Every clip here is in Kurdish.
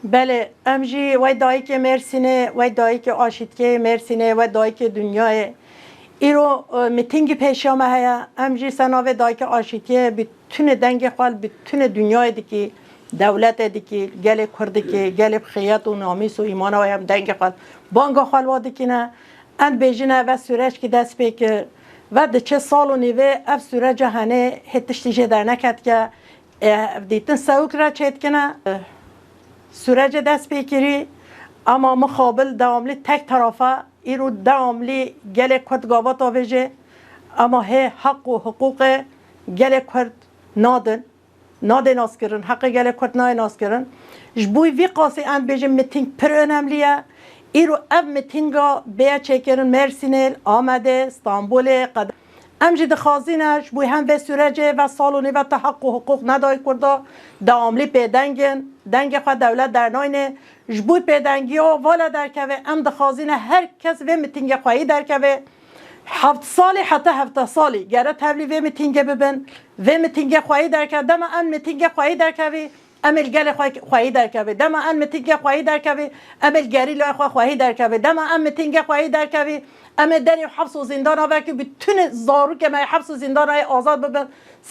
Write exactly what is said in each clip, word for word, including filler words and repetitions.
Belê, em jî wey dayikê Mêrsînê, wey dayikê aşîtiyê Mêrsînê, wey dayikê dinyayê. Îro, e, mitîngî pêşiya me heye. Em jî ser navê dayikê aşîtiyê, bütünê dengê xwe li bütünê dinyayê dikî, dewletê dikî, gelê Kurd dikî, gelê bi xiyet û namîs û îmana we em dengê xwe, banga xwe li wa dikîne. Em bêjine ve sûreçkî dest pê kir. Ve diçe sal û nîvê ev sûreca henê hê tiştî jê derneketike. E, ev dîtin sewik re çêdikine. E, sûrecê dest pê kirî, ama mixabil dewamlî tek terafa, îro dewamlî gelê Kurd gava tavêjê, ama hê heq û hiqûqê gelê Kurd nadin, nadê naskirin, heqê gelê Kurd nayê naskirin. Ji bo vî qasî em bêjin mitîng pir önemlî ye. Îro ev mitînga bêye çêkirin Mêrsînê, Amedê, Stenbolê, Qed-, Em jî dixwazîne ji bo hem vê sûrecê ve sal û nîve te heq û hiqûq nedayî Kurda, dewamlî pêdeng in, dengê xwe dewlet dernayne. Ji bo pêdengiya vala derkeve, em dixwazîne her kes vê mitîngê xweyî derkeve. Heft salî heta hevdeh salî gere tevlî vê mitîngê bibin. Vê mitîngê xweyî derkeve, dema em mitîngê xweyî derkevî, em ê li gelê xwe xweyî derkevê. Dema em mitîngê xweyî derkevê, em ê li gerîlayê xwe xweyî derkevê. Dema em mitîngê xweyî derkevî, em ê derê heps û zîndana vekî, bütünê zarokê me yê heps û zîndana yê azad bibin.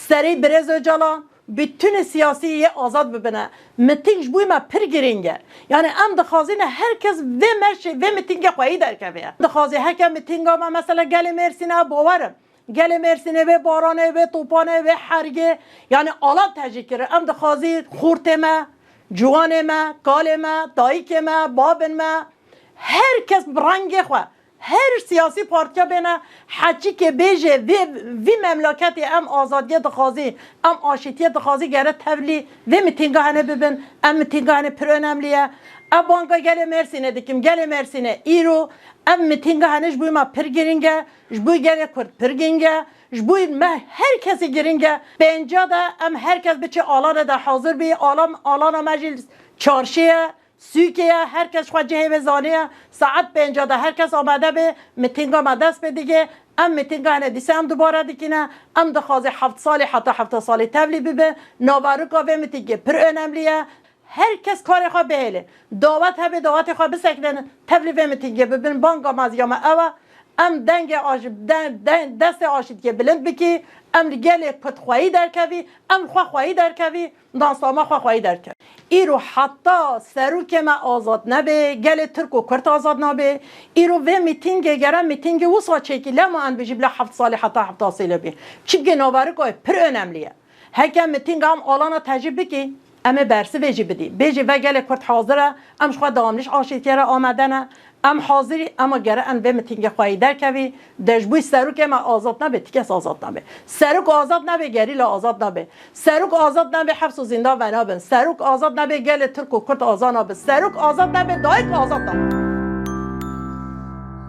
Serê Birêz Ocalan, bütünê siyasî yê azad bibine. Mitîng ji bo me pir girîng e. Yani em dixwazîne her kes vê meşê, vê mitîngê xweyî derkeve. Dixwazî heke mitînga me mesela gelê Mêrsîn e, bawer im. Gelê Mêrsînê, vê baranê, vê topanê, vê hergê, yani alan tejî kirin. Em dixwazî xortê me, ciwanê me, kalê me, dayikê me, babin me, her kes bi rengê xwe, her siyasî partiya bêne, heçîkê bêje vê, vî memleketê em azadiyê dixwazî, em aşîtiyê dixwazî, gere tevlî vê mitînga hene bibin. Em mitînga hene pir önemlî ye. Ev banga gelê Mêrsînê dikim, gelê Mêrsînê îro ev mitînga hene ji bo me pir girîng e. Ji bo gelê Kurd pir girîng e, ji bo me her kesî girîng e. Pênca de em her kes biçe alane de hazir bî, alan, alana me jî çarşî ye, sûkê ye, her kes xwe cihê wê zaniye. Saet pênca de her kes amade be, mitînga me dest pê dike. Em mitînga hene dîse em dubare dikine. Em dixwaze heft salî heta hevdeh salî tevlî bibe. Naverika vê mitîngê pir önemlî ye. Her kes karê xwe bihêle. Dawet hebe, dawetê xwe bisekinin, tevlî vê mitîngê bibin. Banga me ziya me ew e. Em dengê aşî-, de-, de-, destê aşîtiyê bilind bikî. Em li gelê Kurd xweyî derkevî, em xwe xweyî derkevî, nasnama xwe xweyî derkevî. Îro heta serokê me azad nebe, gelê Tirk û Kurd azad nabe. Îro vê mitîngê gere mitîngê wisa çêkî, lema em bijî bila heft salî heta hevdeh salî bî. Çimkî naverika wê pir önemlî ye. Heke mitînga em alana tecî bikî, em ê bersivê jî bidî. Bêjî ve gelê Kurd hazir e, em ji xwe dewamlî ji aşîtiyê re amade ne. Em hazirî, ema gere em vê mitîngê xweyî derkevî, de ji bo serokê me azad nebe, ti kes azad nebe. Serok azad nebe, gerîla azad nebe. Serok azad nebe, heps û zîndan venabin. Serok azad nebe, gelê Tirk û Kurd azad nabin. Serok azad nebe, dayik azad nabin.